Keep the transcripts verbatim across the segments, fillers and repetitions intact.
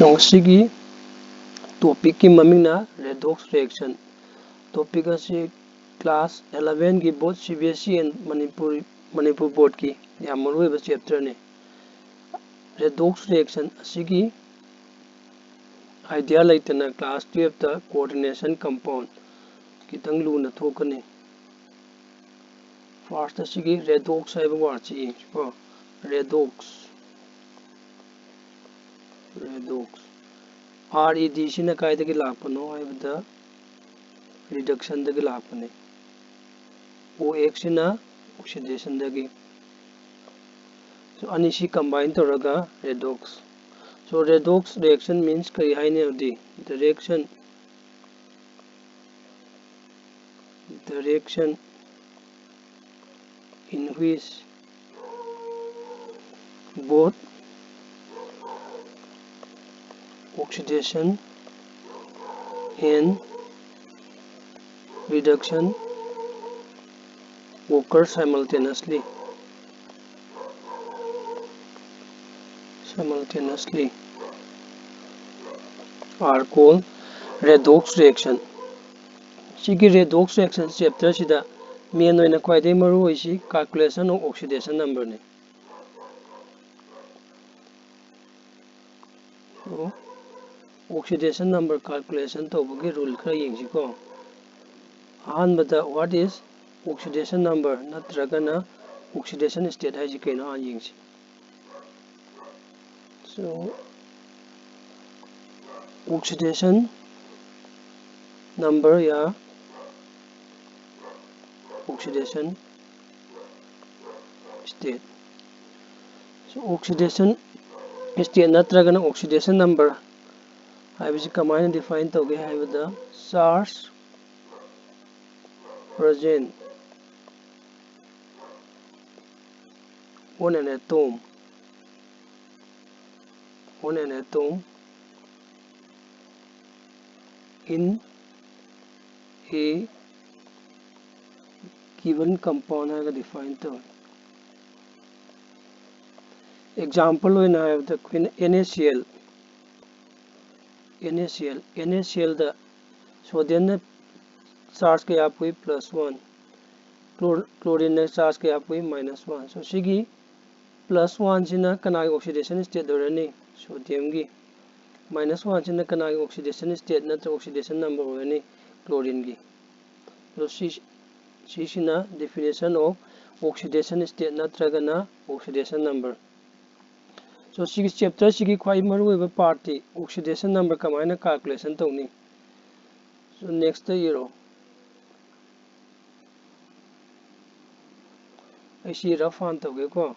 ꯉꯁꯤꯒꯤ ꯇꯣꯄꯤꯛꯀꯤ ꯃꯃꯤꯡꯅ redox reaction꯫ Topic ꯑꯁꯤ ꯀ꯭ꯂꯥꯁ ꯑꯦꯂꯚꯦꯟꯒꯤ both C B S E and Manipur Manipur ꯕꯣꯔꯗꯀꯤ ꯌꯥꯝ ꯃꯔꯨꯑꯣꯏꯕ ꯆꯦꯞꯇꯔꯅꯤ꯫ Redox reaction ꯑꯁꯤꯒꯤ ꯑꯥꯏꯗꯤꯌꯥ ꯂꯩꯇꯅ ꯀ꯭ꯂꯥꯁ ꯇꯨꯌꯦꯜꯞꯇ coordination compound ꯈꯤꯇꯪ ꯂꯨꯅ ꯊꯣꯛꯀꯅꯤ꯫ ꯐꯥꯔꯁꯇ ꯁꯤꯒꯤ redox ꯍꯥꯏꯕ ꯋꯥꯔꯗꯁꯤ ꯌꯦꯡꯁꯤꯀꯣ꯫ Redox, redox꯫ R E D ꯁꯤꯅ ꯀꯥꯏꯗꯒꯤ ꯂꯥꯛꯄꯅꯣ ꯍꯥꯏꯕꯗ reductionꯗꯒꯤ ꯂꯥꯛꯄꯅꯤ꯫ O X ꯁꯤꯅ oxidationꯗꯒꯤ꯫ So, ꯑꯅꯤꯁꯤ combine ꯇꯧꯔꯒ redox꯫ So, redox reaction means ꯀꯔꯤ ꯍꯥꯏꯅꯤ ꯍꯥꯏꯕꯗꯤ, the reaction, the reaction in which both oxidation and reduction occur simultaneously, simultaneously are called redox reaction꯫ ꯁꯤꯒꯤ redox reaction ꯆꯦꯞꯇꯔꯁꯤꯗ ꯃꯦꯟ ꯑꯣꯏꯅ ꯈ꯭ꯋꯥꯏꯗꯒꯤ ꯃꯔꯨ ꯑꯣꯏꯁꯤ calculation of oxidation numberꯅꯤ꯫ ꯑꯣ, oxidation number calculation ꯇꯧꯕꯒꯤ ꯔꯨꯜ ꯈꯔ ꯌꯦꯡꯁꯤꯀꯣ꯫ ꯑꯍꯥꯟꯕꯗ, what is oxidation number ꯅꯠꯇ꯭ꯔꯒꯅ oxidation state ꯍꯥꯏꯁꯤ ꯀꯩꯅꯣ ꯍꯥꯟꯅ ꯌꯦꯡꯁꯤ꯫ So, oxidation number ꯌꯥ oxidation state꯫ So, oxidation state ꯅꯠꯇ꯭ꯔꯒꯅ oxidation number ꯍꯥꯏꯕꯁꯤ ꯀꯃꯥꯏꯅ define ꯇꯧꯒꯦ ꯍꯥꯏꯕꯗ, charge present on an atom, on an atom in a given compound ꯍꯥꯏꯔꯒ define ꯇꯧꯏ꯫ Example ꯑꯣꯏꯅ ꯍꯥꯏꯔꯕꯗ, ꯑꯩꯈꯣꯏꯅ NaCl NaCl, NaClꯗ sodiumꯅ charge ꯀꯌꯥ ꯄꯨꯏ? Plus one꯫ Chlor-, chlorineꯅ charge ꯀꯌꯥ ꯄꯨꯏ? Minus one꯫ So ꯁꯤꯒꯤ plus oneꯁꯤꯅ ꯀꯅꯥꯒꯤ oxidation state ꯑꯣꯏꯔꯅꯤ? Sodiumꯒꯤ꯫ Minus oneꯁꯤꯅ ꯀꯅꯥꯒꯤ oxidation state ꯅꯠꯇ꯭ꯔꯒ oxidation number ꯑꯣꯏꯔꯅꯤ? Chlorineꯒꯤ꯫ ꯑꯗꯣ ꯁꯤ, ꯁꯤꯁꯤꯅ definition of oxidation state ꯅꯠꯇ꯭ꯔꯒꯅ oxidation number꯫ So ꯁꯤꯒꯤ chapterꯁꯤꯒꯤ ꯈ꯭ꯋꯥꯏ ꯃꯔꯨꯑꯣꯏꯕ partꯇꯤ oxidation number ꯀꯃꯥꯏꯅ calculation ꯇꯧꯅꯤ? So nextꯇ ꯏꯔꯣ꯫ ꯑꯩ ꯁꯤ rough ꯍꯥꯟꯅ ꯇꯧꯒꯦꯀꯣ꯫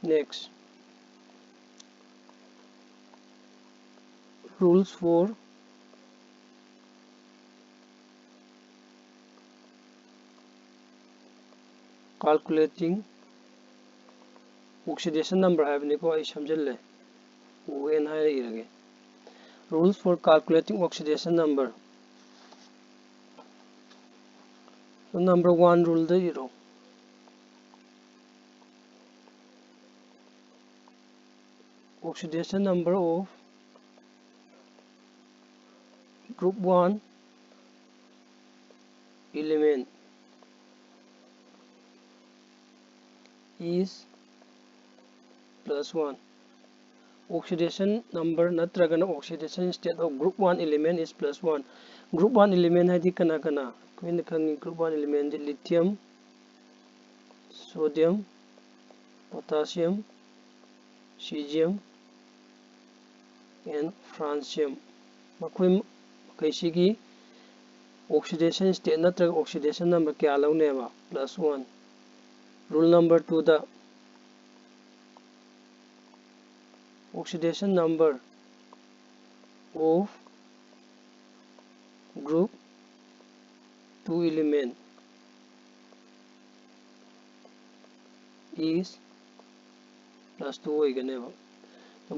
Next, rules for calculating oxidation number ꯍꯥꯏꯕꯅꯤꯀꯣ, ꯑꯩ ꯁꯝꯖꯤꯜꯂꯦ, O N ꯍꯥꯏꯔ ꯏꯔꯒꯦ꯫ Rules for calculating oxidation number꯫ So number one ruleꯗ ꯏꯔꯣ꯫ Oxidation number of group one element is plus one. Oxidation number ꯅꯠꯇ꯭ꯔꯒꯅ oxidation state of group one element is plus one꯫ Group one element ꯍꯥꯏꯗꯤ ꯀꯅꯥ ꯀꯅꯥ? ꯑꯩꯈꯣꯏꯅ ꯈꯪꯉꯤ group one elementꯗꯤ lithium, sodium, potassium, cesium and francium꯫ ꯃꯈꯣꯏ ꯃꯈꯩꯁꯤꯒꯤ oxidation state ꯅꯠꯇ꯭ꯔꯒ oxidation number ꯀꯌꯥ ꯂꯧꯅꯦꯕ? Plus one꯫ Rule number twoꯗ oxidation number of group two element is plus two ꯑꯣꯏꯒꯅꯦꯕ꯫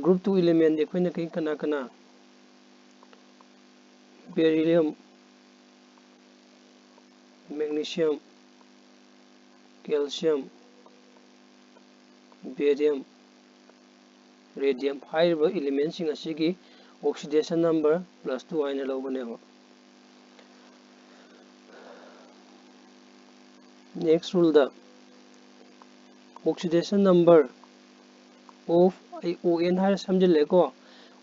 Group two elementꯗꯤ ꯑꯩꯈꯣꯏꯅ ꯀꯩ ꯀꯅꯥ ꯀꯅꯥ? Beryllium, magnesium, calcium, barium, radium ꯍꯥꯏꯔꯤꯕ elementꯁꯤꯡ ꯑꯁꯤꯒꯤ oxidation number plus two ꯍꯥꯏꯅ ꯂꯧꯒꯅꯦꯕ꯫ Next ruleꯗ oxidation number of, ꯑꯩ O N ꯍꯥꯏꯔ ꯁꯝꯖꯤꯜꯂꯦꯀꯣ,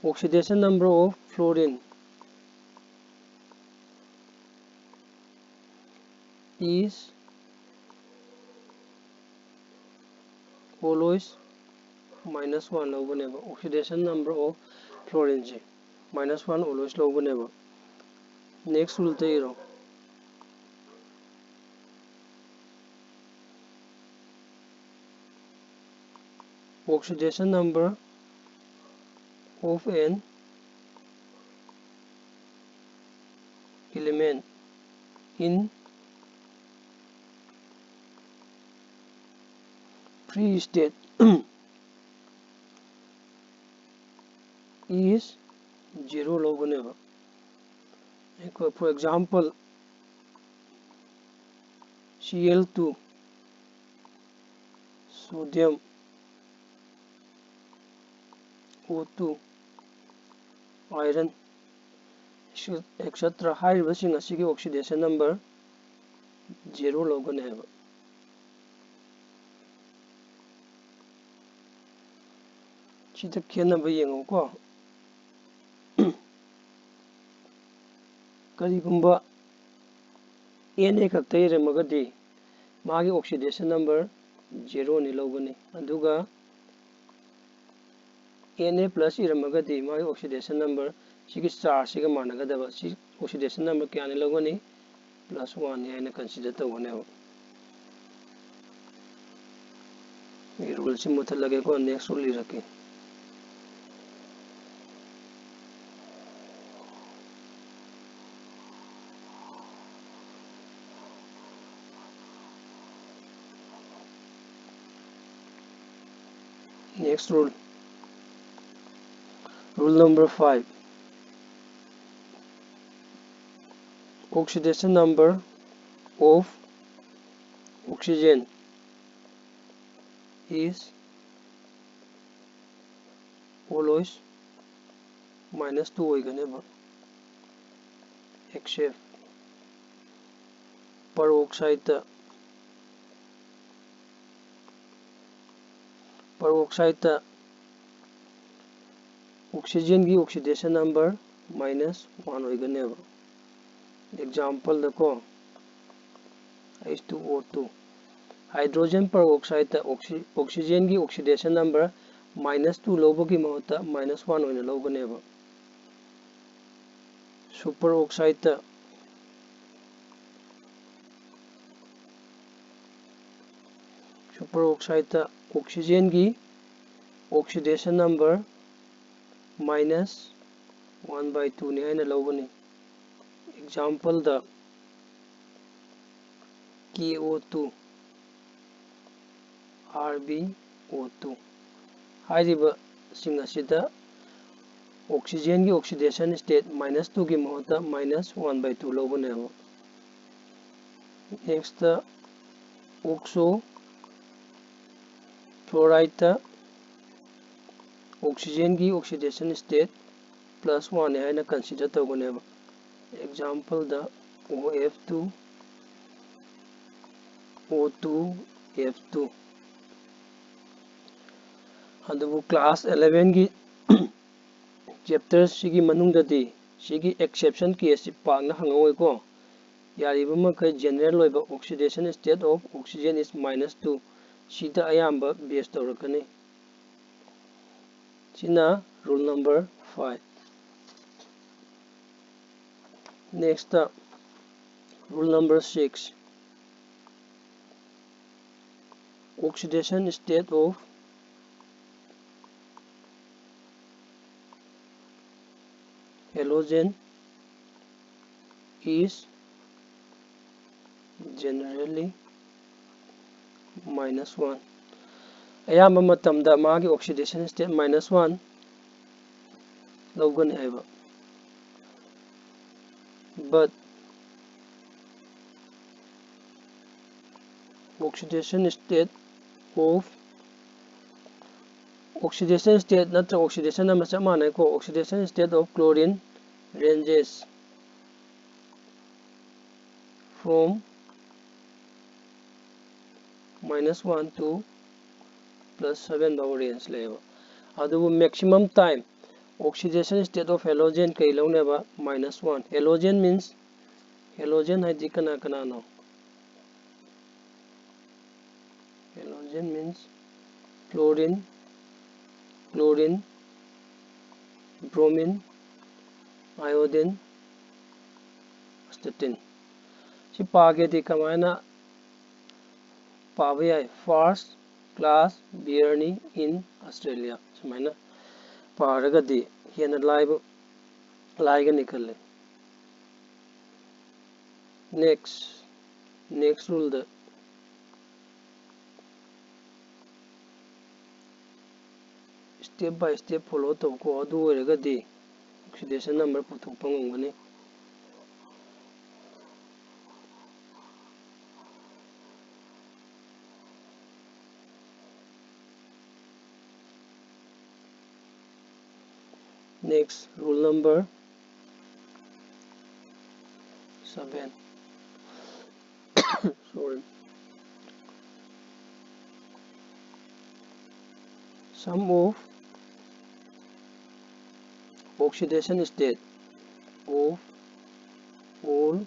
oxidation number of fluorine is always minus one ꯂꯧꯒꯅꯦꯕ, oxidation number of fluorineꯁꯦ minus one always ꯂꯧꯒꯅꯦꯕ꯫ Next ruleꯗ ꯏꯔꯣ, oxidation number of an element in free state is zero ꯂꯧꯒꯅꯦꯕ꯫ For example, Cl two, sodium, O two, iron, etcetera ꯍꯥꯏꯔꯤꯕꯁꯤꯡ ꯑꯁꯤꯒꯤ oxidation number zero ꯂꯧꯒꯅꯤ ꯍꯥꯏꯕ꯫ ꯁꯤꯗ ꯈꯦꯠꯅꯕ ꯌꯦꯡꯉꯨꯀꯣ꯫ ꯀꯔꯤꯒꯨꯝꯕ Na ꯈꯛꯇ ꯏꯔꯝꯃꯒꯗꯤ ꯃꯥꯒꯤ oxidation number zeroꯅꯤ ꯂꯧꯒꯅꯤ, ꯑꯗꯨꯒ Na plus ꯏꯔꯝꯃꯒꯗꯤ ꯃꯥꯒꯤ oxidation number ꯁꯤꯒꯤ chargeꯁꯤꯒ ꯃꯥꯟꯅꯒꯗꯕ, ꯁꯤ oxidation number ꯀꯌꯥꯅꯤ ꯂꯧꯒꯅꯤ? Plus oneꯅꯤ ꯍꯥꯏꯅ consider ꯇꯧꯒꯅꯦꯕ꯫ ꯑꯩ ruleꯁꯤ ꯃꯨꯊꯠꯂꯒꯦꯀꯣ, next rule ꯏꯔꯛꯀꯦ꯫ Next rule, rule number five, oxidation number of oxygen is always minus two ꯑꯣꯏꯒꯅꯦꯕ, except peroxide ꯇ, peroxide ꯇ oxygen ꯒꯤ oxidation number minus one ꯑꯣꯏꯒꯅꯦꯕ꯫ Example ꯗꯀꯣ, H two O two, hydrogen peroxide ꯇ oxy-, oxygen ꯒꯤ oxidation number minus two ꯂꯧꯕꯒꯤ ꯃꯍꯨꯠꯇ minus one ꯑꯣꯏꯅ ꯂꯧꯒꯅꯦꯕ꯫ Superoxide ꯇ, superoxide ꯇ oxygen ꯒꯤ oxidation number minus one by two ꯅꯤ ꯍꯥꯏꯅ ꯂꯧꯒꯅꯤ꯫ Example ꯗ, K O two, R B O two ꯍꯥꯏꯔꯤꯕꯁꯤꯡ ꯑꯁꯤꯗ oxygen ꯒꯤ oxidation state minus two ꯒꯤ ꯃꯍꯨꯠꯇ minus one by two ꯂꯧꯒꯅꯦꯕ꯫ Next ꯇ, oxo fluoride ꯇ oxygen ꯒꯤ oxidation state plus one ꯅꯤ ꯍꯥꯏꯅ consider ꯇꯧꯒꯅꯦꯕ꯫ Example ꯗ, O F two, O two F two꯫ ꯑꯗꯨꯕꯨ class eleven ꯒꯤ chapter ꯁꯤꯒꯤ ꯃꯅꯨꯡꯗꯗꯤ ꯁꯤꯒꯤ exception case ꯁꯤ ꯄꯥꯛꯅ ꯍꯪꯉꯛꯑꯣꯏꯀꯣ꯫ ꯌꯥꯔꯤꯕ ꯃꯈꯩ general ꯑꯣꯏꯕ oxidation state of oxygen is minus two ꯁꯤꯗ ꯑꯌꯥꯝꯕ base ꯇꯧꯔꯛꯀꯅꯤ꯫ ꯁꯤꯅ rule number five꯫ Next ꯇ, rule number six, oxidation state of halogen is generally minus one꯫ ꯑꯌꯥꯝꯕ ꯃꯇꯝꯗ ꯃꯥꯒꯤ oxidation state minus one ꯂꯧꯒꯅꯤ ꯍꯥꯏꯕ꯫ But Oxidation state of, oxidation state ꯅꯠꯇ꯭ꯔꯒ oxidation ꯑꯃ ꯆꯞ ꯃꯥꯟꯅꯩꯀꯣ, oxidation state of chlorine ranges from minus one to plus seven ꯐꯥꯎ range ꯂꯩꯌꯦꯕ꯫ ꯑꯗꯨꯕꯨ maximum time oxidation state of halogen ꯀꯩ ꯂꯧꯅꯦꯕ? Minus one. Halogen means, halogen ꯍꯥꯏꯗꯤ ꯀꯅꯥ ꯀꯅꯥꯅꯣ? Halogen means chlorine, chlorine, bromine, iodine, statin. ꯁꯤ ꯄꯥꯒꯦꯗꯤ ꯀꯃꯥꯏꯅ ꯄꯥꯕ ꯌꯥꯏ? First class beer ꯅꯤ in Australia꯫ ꯁꯨꯃꯥꯏꯅ ꯄꯥꯔꯒꯗꯤ ꯍꯦꯟꯅ ꯂꯥꯏꯕ, ꯂꯥꯏꯒꯅꯤ ꯈꯜꯂꯦ꯫ Next, next rule the step by step follow ꯇꯧꯀꯣ, ꯑꯗꯨ ꯑꯣꯏꯔꯒꯗꯤ oxidation number ꯄꯨꯊꯣꯛꯄ ꯉꯝꯒꯅꯤ꯫ Next, rule number seven. Sorry. Sum of oxidation state of all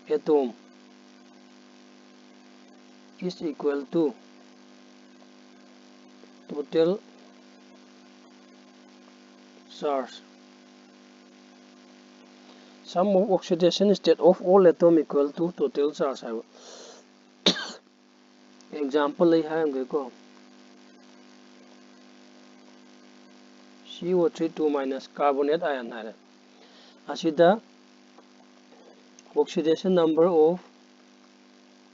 atom is equal to total charge. Sum of oxidation state of all atom equal to total charge ꯍꯥꯏꯕ꯫ Example ꯑꯩ ꯍꯥꯏꯔꯝꯒꯦꯀꯣ꯫ C O three two minus carbonate ion ꯍꯥꯏꯔꯦ꯫ ꯑꯁꯤꯗ oxidation number of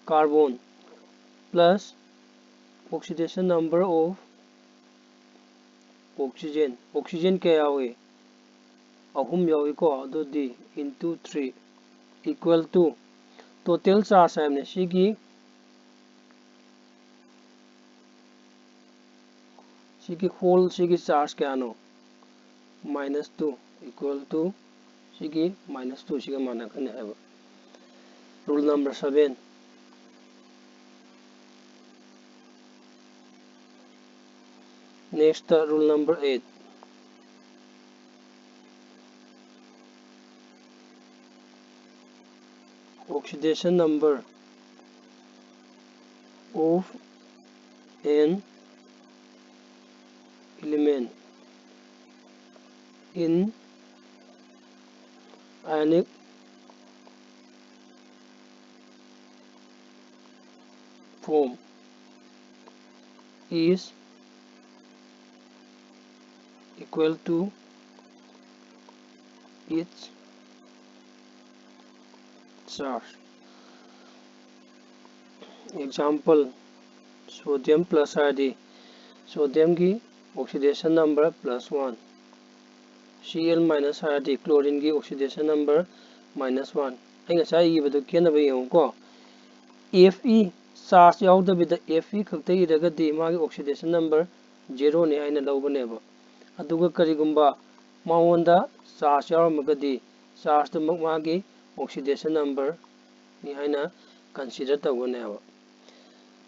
carbon plus oxidation number of oxygen, oxygen ꯀꯌꯥ ꯌꯥꯎꯏ? ꯑꯍꯨꯝ ꯌꯥꯎꯏꯀꯣ꯫ ꯑꯗꯨꯗꯤ into three equal to total charge ꯍꯥꯏꯕꯅꯦ꯫ ꯁꯤꯒꯤ ꯁꯤꯒꯤ whole ꯁꯤꯒꯤ charge ꯀꯌꯥꯅꯣ? Minus two equal to ꯁꯤꯒꯤ minus two ꯁꯤꯒ ꯃꯥꯟꯅꯒꯅꯤ ꯍꯥꯏꯕ꯫ Rule number seven. Next, rule number eight. Oxidation number of an element in ionic form is equal to its charge. Example, sodium plus ꯍꯥꯏꯔꯗꯤ sodiumꯒꯤ oxidation number plus one, Cl minus ꯍꯥꯏꯔꯗꯤ chlorineꯒꯤ oxidation number minus one꯫ ꯑꯩ ꯉꯁꯥꯏ ꯏꯕꯗꯣ ꯈꯦꯠꯅꯕ ꯌꯦꯡꯉꯨꯀꯣ꯫ Fe charge ꯌꯥꯎꯗꯕꯤꯗ Fe ꯈꯛꯇ ꯏꯔꯒꯗꯤ ꯃꯥꯒꯤ oxidation number zeroꯅꯤ ꯍꯥꯏꯅ ꯂꯧꯒꯅꯦꯕ꯫ ꯑꯗꯨꯒ ꯀꯔꯤꯒꯨꯝꯕ ꯃꯉꯣꯟꯗ charge ꯌꯥꯎꯔꯝꯃꯒꯗꯤ chargeꯗꯨꯃꯛ ꯃꯥꯒꯤ oxidation numberꯅꯤ ꯍꯥꯏꯅ consider ꯇꯧꯒꯅꯦꯕ꯫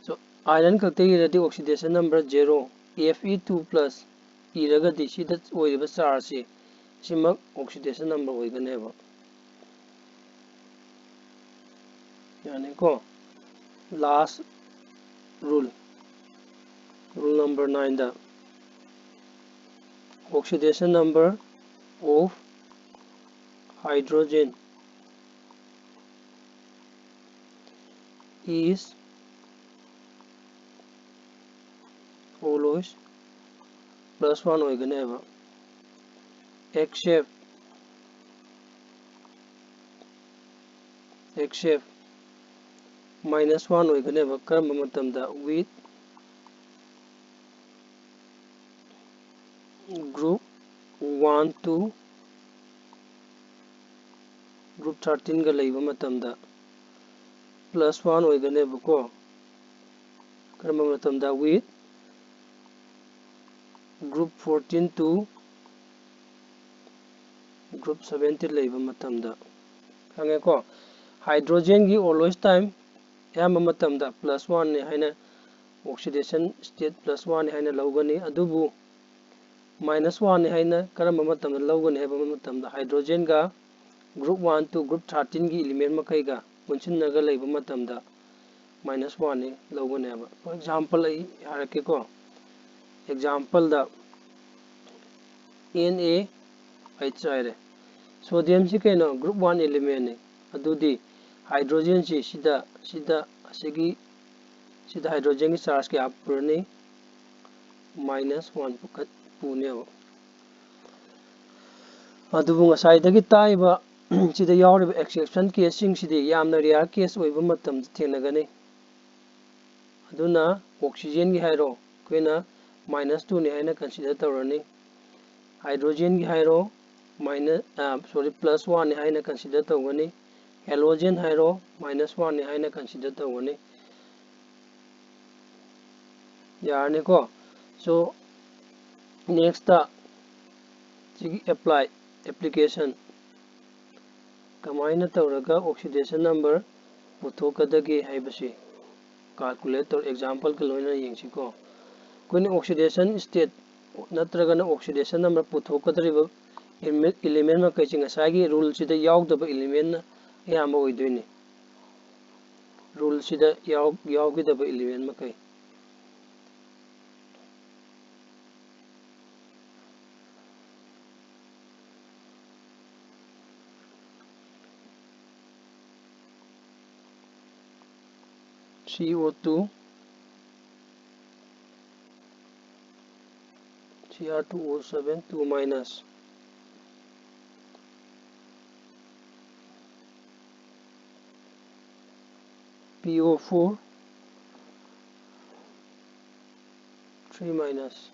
So, iron ꯈꯛꯇ ꯏꯔꯗꯤ oxidation number zero, Fe two plus ꯏꯔꯒꯗꯤ ꯁꯤꯗ ꯑꯣꯏꯔꯤꯕ chargeꯁꯤ ꯁꯤꯃꯛ oxidation number ꯑꯣꯏꯒꯅꯦꯕ꯫ ꯌꯥꯅꯤꯀꯣ? Last rule, rule number nineꯗ oxidation number of hydrogen is always plus one ꯑꯣꯏꯒꯅꯦꯕ, except except minus one ꯑꯣꯏꯒꯅꯦꯕ꯫ ꯀꯔꯝꯕ ꯃꯇꯝꯗ? With group one to group thirteenꯒ ꯂꯩꯕ ꯃꯇꯝꯗ꯫ plus one ꯑꯣꯏꯒꯅꯦꯕꯀꯣ꯫ ꯀꯔꯝꯕ ꯃꯇꯝꯗ? With group fourteen to group seventeen ꯂꯩꯕ ꯃꯇꯝꯗ꯫ ꯈꯪꯉꯦꯀꯣ? Hydrogenꯒꯤ always time ꯑꯌꯥꯝꯕ ꯃꯇꯝꯗ plus oneꯅꯤ ꯍꯥꯏꯅ, oxidation state plus oneꯅꯤ ꯍꯥꯏꯅ ꯂꯧꯒꯅꯤ꯫ ꯑꯗꯨꯕꯨ minus oneꯅꯤ ꯍꯥꯏꯅ ꯀꯔꯝꯕ ꯃꯇꯝꯗ ꯂꯧꯒꯅꯤ ꯍꯥꯏꯕ ꯃꯇꯝꯗ, hydrogenꯒ group one to group thirteenꯒꯤ element ꯃꯈꯩꯒ ꯄꯨꯟꯁꯤꯟꯅꯒ ꯂꯩꯕ ꯃꯇꯝꯗ minus oneꯅꯤ ꯂꯧꯒꯅꯦꯕ꯫ For example ꯑꯩ ꯍꯥꯏꯔꯛꯀꯦꯀꯣ꯫ Exampleꯗ N A H ꯍꯥꯏꯔꯦ꯫ Sodiumꯁꯤ ꯀꯩꯅꯣ? Group one elementꯅꯤ꯫ ꯑꯗꯨꯗꯤ hydrogenꯁꯤ ꯁꯤꯗ, ꯁꯤꯗ, ꯑꯁꯤꯒꯤ, ꯁꯤꯗ hydrogenꯒꯤ charge ꯀꯌꯥ ꯄꯨꯔꯅꯤ? Minus one ꯄꯨꯈꯠ-, ꯄꯨꯅꯦꯕ꯫ ꯑꯗꯨꯕꯨ ꯉꯁꯥꯏꯗꯒꯤ ꯇꯥꯛꯏꯕ ꯁꯤꯗ ꯌꯥꯎꯔꯤꯕ exception caseꯁꯤꯡꯁꯤꯗꯤ ꯌꯥꯝꯅ rare case ꯑꯣꯏꯕ ꯃꯇꯝꯗ ꯊꯦꯡꯅꯒꯅꯤ꯫ ꯑꯗꯨꯅ oxygenꯒꯤ ꯍꯥꯏꯔꯣ, ꯑꯩꯈꯣꯏꯅ minus twoꯅꯤ ꯍꯥꯏꯅ consider ꯇꯧꯔꯅꯤ꯫ Hydrogenꯒꯤ ꯍꯥꯏꯔꯣ, minus, ꯑ, sorry, plus oneꯅꯤ ꯍꯥꯏꯅ consider ꯇꯧꯒꯅꯤ꯫ Halogen ꯍꯥꯏꯔꯣ, minus oneꯅꯤ ꯍꯥꯏꯅ consider ꯇꯧꯒꯅꯤ꯫ ꯌꯥꯔꯅꯤꯀꯣ? So, nextꯇ ꯁꯤꯒꯤ apply, application, ꯀꯃꯥꯏꯅ ꯇꯧꯔꯒ oxidation number ꯄꯨꯊꯣꯛꯀꯗꯒꯦ ꯍꯥꯏꯕꯁꯤ calculate ꯇꯧꯔ exampleꯒ ꯂꯣꯏꯅꯅ ꯌꯦꯡꯁꯤꯀꯣ꯫ ꯑꯩꯈꯣꯏꯅ oxidation state ꯅꯠꯇ꯭ꯔꯒꯅ oxidation number ꯄꯨꯊꯣꯛꯀꯗꯧꯔꯤꯕ element ꯃꯈꯩꯁꯤ ꯉꯁꯥꯏꯒꯤ ruleꯁꯤꯗ ꯌꯥꯎꯗꯕ elementꯅ ꯑꯌꯥꯝꯕ ꯑꯣꯏꯗꯣꯏꯅꯤ꯫ Ruleꯁꯤꯗ ꯌꯥꯎ-, ꯌꯥꯎꯈꯤꯗꯕ element ꯃꯈꯩ꯫ C O two, C R two O seven, two minus, P O four, three minus,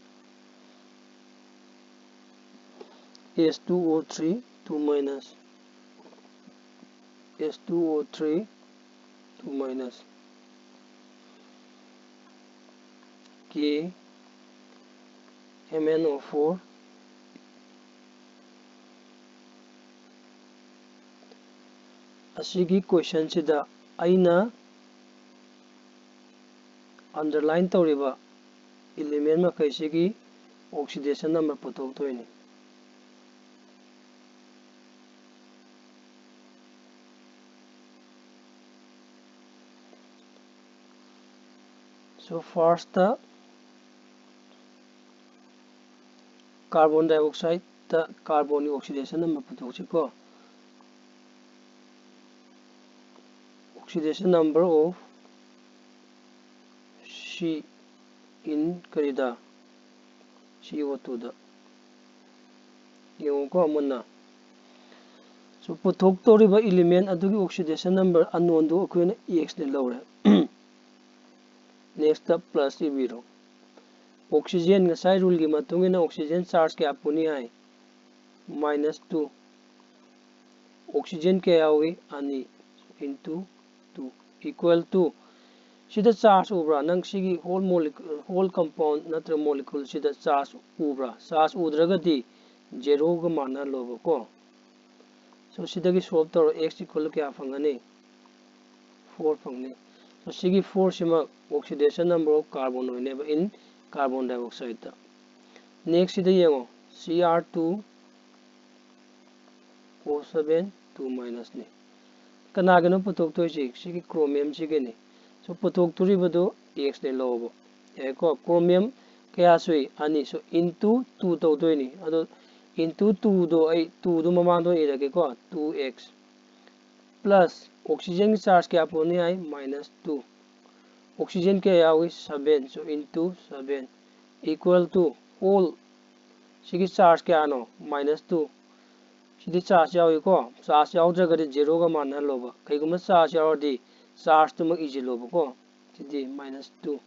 S two O three, two minus, S two O three, two minus k M N O four. ꯑꯁꯤꯒꯤ question ꯁꯤꯗ ꯑꯩꯅ underline ꯇꯧꯔꯤꯕ element ꯃꯈꯩꯁꯤꯒꯤ oxidation number ꯄꯨꯊꯣꯛꯇꯣꯏꯅꯤ꯫ So first carbon dioxide ꯗ carbon ꯒꯤ oxidation number ꯄꯨꯊꯣꯛꯁꯤꯀꯣ꯫ Oxidation number of C in ꯀꯔꯤꯗ? C O two ꯗ꯫ ꯌꯦꯡꯉꯨꯀꯣ ꯃꯨꯟꯅ꯫ So ꯄꯨꯊꯣꯛꯇꯧꯔꯤꯕ element ꯑꯗꯨꯒꯤ oxidation number unknown ꯗꯨ ꯑꯩꯈꯣꯏꯅ X ꯅ ꯂꯧꯔꯦ꯫ Next ꯇ plus ꯏꯕꯤꯔꯣ꯫ Oxygen, ꯉꯁꯥꯏ rule ꯒꯤ ꯃꯇꯨꯡ ꯏꯟꯅ oxygen charge ꯀꯌꯥ ꯄꯨꯅꯤ ꯍꯥꯏ? Minus two꯫ Oxygen ꯀꯌꯥ ꯌꯥꯎꯏ? ꯑꯅꯤ into two equal to, ꯁꯤꯗ charge ꯎꯕ꯭ꯔꯥ? ꯅꯪ ꯁꯤꯒꯤ whole molecule, whole compound ꯅꯠꯇ꯭ꯔꯒ molecule ꯁꯤꯗ charge ꯎꯕ꯭ꯔꯥ? Charge ꯎꯗ꯭ꯔꯒꯗꯤ zero ꯒ ꯃꯥꯟꯅꯍꯜꯂꯣꯕꯀꯣ꯫ So ꯁꯤꯗꯒꯤ solve ꯇꯧꯔꯣ, X equal to ꯀꯌꯥ ꯐꯪꯒꯅꯤ? Four ꯐꯪꯅꯤ꯫ So ꯁꯤꯒꯤ four ꯁꯤꯃ oxidation number of carbon ꯑꯣꯏꯅꯦꯕ in carbon dioxide ꯇ꯫ Next ꯁꯤꯗ ꯌꯦꯡꯉꯣ, C R two O seven two minus ꯅꯤ꯫ ꯀꯅꯥꯒꯤꯅꯣ ꯄꯨꯊꯣꯛꯇꯣꯏꯁꯤ? ꯁꯤꯒꯤ chromium ꯁꯤꯒꯤꯅꯤ꯫ So ꯄꯨꯊꯣꯛꯇꯣꯔꯤꯕꯗꯨ X ꯅꯦ ꯂꯧꯕ꯫ ꯌꯥꯏꯀꯣ? Chromium ꯀꯌꯥ ꯁꯨꯏ? ꯑꯅꯤ꯫ So into two ꯇꯧꯗꯣꯏꯅꯤ꯫ ꯑꯗꯣ into two ꯗꯣ ꯑꯩ two ꯗꯣ ꯃꯃꯥꯡꯗ ꯑꯣꯏꯅ ꯏꯔꯒꯦꯀꯣ꯫ Two X plus oxygen ꯒꯤ charge ꯀꯌꯥ ꯄꯨꯅꯤ ꯍꯥꯏ? Minus two꯫ Oxygen ꯀꯌꯥ ꯌꯥꯎꯏ? Seven꯫ So into seven equal to whole ꯁꯤꯒꯤ charge ꯀꯌꯥꯅꯣ? Minus two꯫ ꯁꯤꯗꯤ charge ꯌꯥꯎꯏꯀꯣ꯫ Charge ꯌꯥꯎꯗ꯭ꯔꯒꯗꯤ zero ꯒ ꯃꯥꯟꯅꯍꯜꯂꯣꯕ꯫ ꯀꯩꯒꯨꯝꯕ charge ꯌꯥꯎꯔꯗꯤ charge ꯇꯨꯃꯛ ꯏꯁꯤꯜꯂꯣꯕꯀꯣ꯫ CD minus two꯫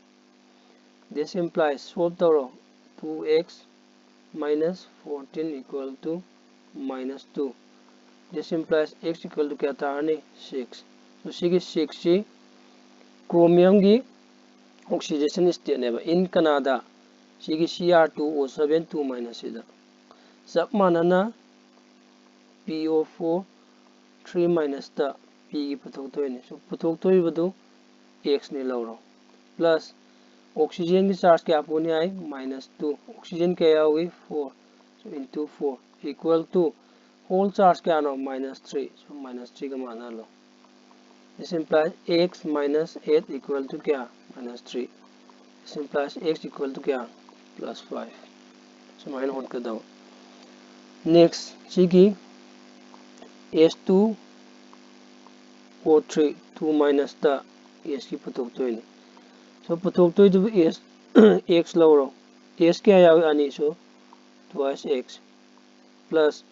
This implies, solve ꯇꯧꯔꯣ꯫ Two X minus fourteen equal to minus two꯫ This implies X equal to ꯀꯌꯥ ꯇꯥꯔꯅꯤ? Six꯫ ꯁꯤꯒꯤ six ꯁꯤ chromium ꯒꯤ oxidation state ꯅꯦꯕ꯫ In ꯀꯅꯥꯗ? ꯁꯤꯒꯤ C R two O seven two minus ꯁꯤꯗ꯫ ꯆꯞ ꯃꯥꯟꯅꯅ P O four three minus ꯇ P ꯒꯤ ꯄꯨꯊꯣꯛꯇꯣꯏꯅꯤ꯫ So ꯄꯨꯊꯣꯛꯇꯣꯔꯤꯕꯗꯨ X ꯅꯤ ꯂꯧꯔꯣ꯫ Plus oxygen ꯒꯤ charge ꯀꯌꯥ ꯄꯨꯅꯤ ꯍꯥꯏ? Minus two꯫ Oxygen ꯀꯌꯥ ꯌꯥꯎꯏ? Four꯫ So into four equal to whole charge ꯀꯌꯥꯅꯣ? Minus three꯫ So minus three ꯒ ꯃꯥꯟꯅꯍꯜꯂꯣ꯫ This implies X minus eight equal to ꯀꯌꯥ? Minus three꯫ This implies X equal to ꯀꯌꯥ? Plus five꯫ ꯁꯨꯃꯥꯏꯅ ꯍꯣꯠꯀꯗꯕ꯫ Next ꯁꯤꯒꯤ S two O three two minus ꯇ S ꯀꯤ ꯄꯨꯊꯣꯛꯇꯣꯏꯅꯤ꯫ So ꯄꯨꯊꯣꯛꯇꯣꯏꯗꯨꯕꯨ S, X ꯂꯧꯔꯣ꯫ S ꯀꯌꯥ ꯌꯥꯎꯏ? ꯑꯅꯤ꯫ So twice X plus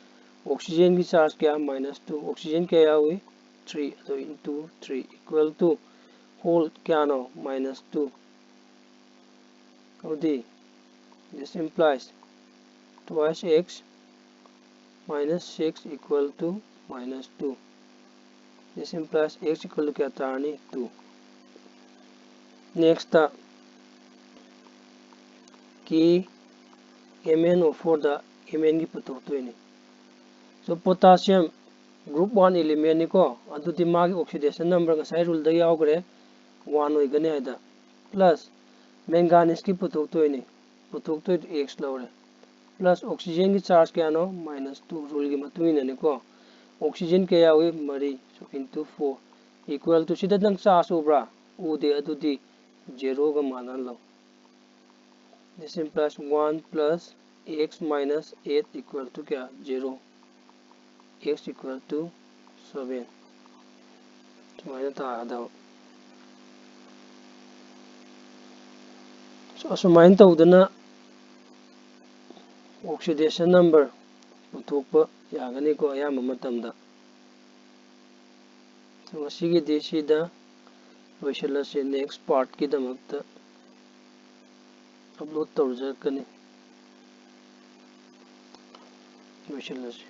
oxygen ꯒꯤ charge ꯀꯌꯥ? Minus two꯫ Oxygen ꯀꯌꯥ ꯌꯥꯎꯏ? Three꯫ ꯑꯗꯣ into three equal to whole ꯀꯌꯥꯅꯣ? Minus two꯫ ꯑꯗꯨꯗꯤ this implies twice X minus six equal to minus two꯫ This implies X equal to ꯀꯌꯥ ꯇꯥꯔꯅꯤ? Two꯫ Next K M N O four ꯗ M N ꯒꯤ ꯄꯨꯊꯣꯛꯇꯣꯏꯅꯤ꯫ So potassium group one element ꯅꯤꯀꯣ, ꯑꯗꯨꯗꯤ ꯃꯥꯒꯤ oxidation number ꯉꯁꯥꯏ rule ꯗ ꯌꯥꯎꯈ꯭ꯔꯦ, one ꯑꯣꯏꯒꯅꯤ ꯍꯥꯏꯗ꯫ Plus manganese ꯀꯤ ꯄꯨꯊꯣꯛꯇꯣꯏꯅꯤ꯫ ꯄꯨꯊꯣꯛꯇꯣꯏꯗꯨ X ꯂꯧꯔꯦ꯫ Plus oxygen ꯒꯤ charge ꯀꯌꯥꯅꯣ? Minus two꯫ Rule ꯒꯤ ꯃꯇꯨꯡ ꯏꯟꯅꯅꯤꯀꯣ꯫ Oxygen ꯀꯌꯥ ꯌꯥꯎꯏ? ꯃꯔꯤ꯫ So into four equal to ꯁꯤꯗ ꯅꯪ charge ꯎꯕ꯭ꯔꯥ? ꯎꯗꯦ꯫ ꯑꯗꯨꯗꯤ zero ꯒ ꯃꯥꯟꯅꯍꯜꯂꯣ꯫ This implies one plus X minus eight equal to ꯀꯌꯥ? Zero꯫ X equal to seven꯫ ꯁꯨꯃꯥꯏꯅ ꯇꯥꯒꯗꯕ꯫ So ꯑꯁꯨꯃꯥꯏꯅ ꯇꯧꯗꯅ oxidation number ꯄꯨꯊꯣꯛꯄ ꯌꯥꯒꯅꯤꯀꯣ ꯑꯌꯥꯝꯕ ꯃꯇꯝꯗ꯫ So ꯉꯁꯤꯒꯤꯗꯤ ꯁꯤꯗ ꯂꯣꯏꯁꯤꯜꯂꯁꯤ꯫ Next part ꯀꯤꯗꯃꯛꯇ upload ꯇꯧꯖꯔꯛꯀꯅꯤ꯫ ꯂꯣꯏꯁꯤꯜꯂꯁꯤ꯫